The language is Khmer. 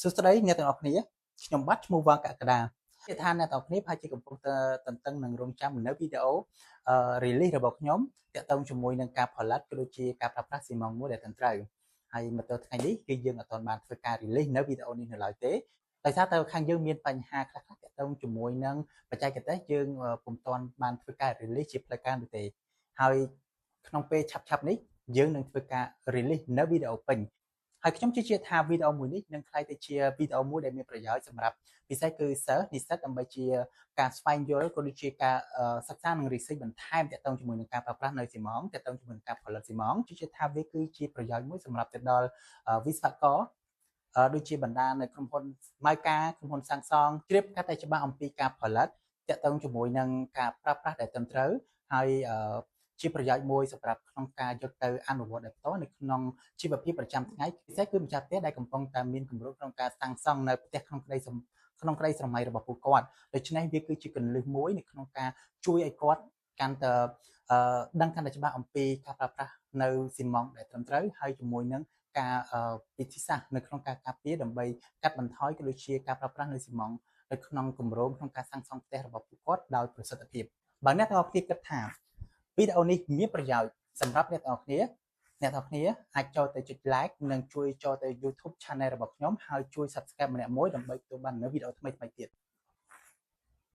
សួស្តីអ្នកទាំងអស់គ្នាខ្ញុំបាទឈ្មោះវ៉ាងកក្កដាគេថាអ្នកទាំងអស់គ្នាប្រហែលជាកំពុងតែតន្ទឹងនឹងរងចាំនៅវីដេអូ release របស់ខ្ញុំតាក់ទងជាមួយនឹងការផលិតក៏ដូចជាការប្រើប្រាស់ស៊ីម៉ងមួយដែលត្រឹមត្រូវហើយមកដល់ថ្ងៃនេះគឺយើងអត់ទាន់បានធ្វើការ release នៅវីដេអូនេះនៅឡើយទេដោយសារតែខាងយើងមានបញ្ហាខ្លះៗតាក់ទងជាមួយនឹងបច្ចេកទេសយើងពុំទាន់បានធ្វើការ release ជាផ្លូវការនោះទេហើយក្នុងពេលឆាប់ៗនេះយើងនឹងធ្វើការ release នៅវីដេអូពេញហើយខ្ញុំជឿជាក់ថាវីដេអូមួយនេះនឹងក្លាយទៅជាវីដេអូមួយដែលមានប្រយោជន៍សម្រាប់ពិសេសគឺសិស្សនិស្សិតដើម្បីជាការស្វែងយល់ក៏ដូចជាការសិក្សានិង research បន្ថែមទាក់ទងជាមួយនឹងការប្រើប្រាស់នៅស៊ីម៉ងទាក់ទងជាមួយនឹងការផលិតស៊ីម៉ងជឿជាក់ថាវាគឺជាប្រយោជន៍មួយសម្រាប់ទៅដល់វិស្វករដូចជាបណ្ដានៅក្រុមហ៊ុនម៉ៅការក្រុមហ៊ុនសាងសង់ជ្រាបកាន់តែច្បាស់អំពីការផលិតទាក់ទងជាមួយនឹងការប្រើប្រាស់ដែលត្រឹមត្រូវហើយជាប្រយោជន៍មួយសម្រាប់ក្នុងការយកទៅអនុវត្តដោយផ្ទាល់នៅក្នុងជីវភាពប្រចាំថ្ងៃពិសេសគឺម្ចាស់ផ្ទះដែលកំពុងតែមានគម្រោងក្នុងការសាងសង់នៅផ្ទះក្នុងក្តីស្រមៃរបស់ពួកគាត់ដូច្នេះវាគឺជាគន្លឹះមួយនៅក្នុងការជួយឲ្យគាត់កាន់តែដឹងកាន់តែច្បាស់អំពីការប្រើប្រាស់នៅស៊ីម៉ងដែលត្រឹមត្រូវហើយជាមួយនឹងការវិធីសាស្ត្រនៅក្នុងការការពារដើម្បីកាត់បន្ថយក៏ដូចជាការប្រើប្រាស់នៅស៊ីម៉ងនៅក្នុងគម្រោងក្នុងការសាងសង់ផ្ទះរបស់ពួកគាត់ដោយប្រសិទ្ធភាពបើអ្នកទាំងអស់គ្នាគិតថាវីដេអូនេះមានប្រយោជន៍សម្រាប់អ្នកទាំងអស់គ្នាអ្នកទាំងអស់គ្នាអាចចូលទៅចុច like និងជួយចូលទៅ YouTube Channel របស់ខ្ញុំហើយជួយ Subscribe ម្នាក់មួយដើម្បីទទួលបាននូវវីដេអូថ្មីៗទៀត។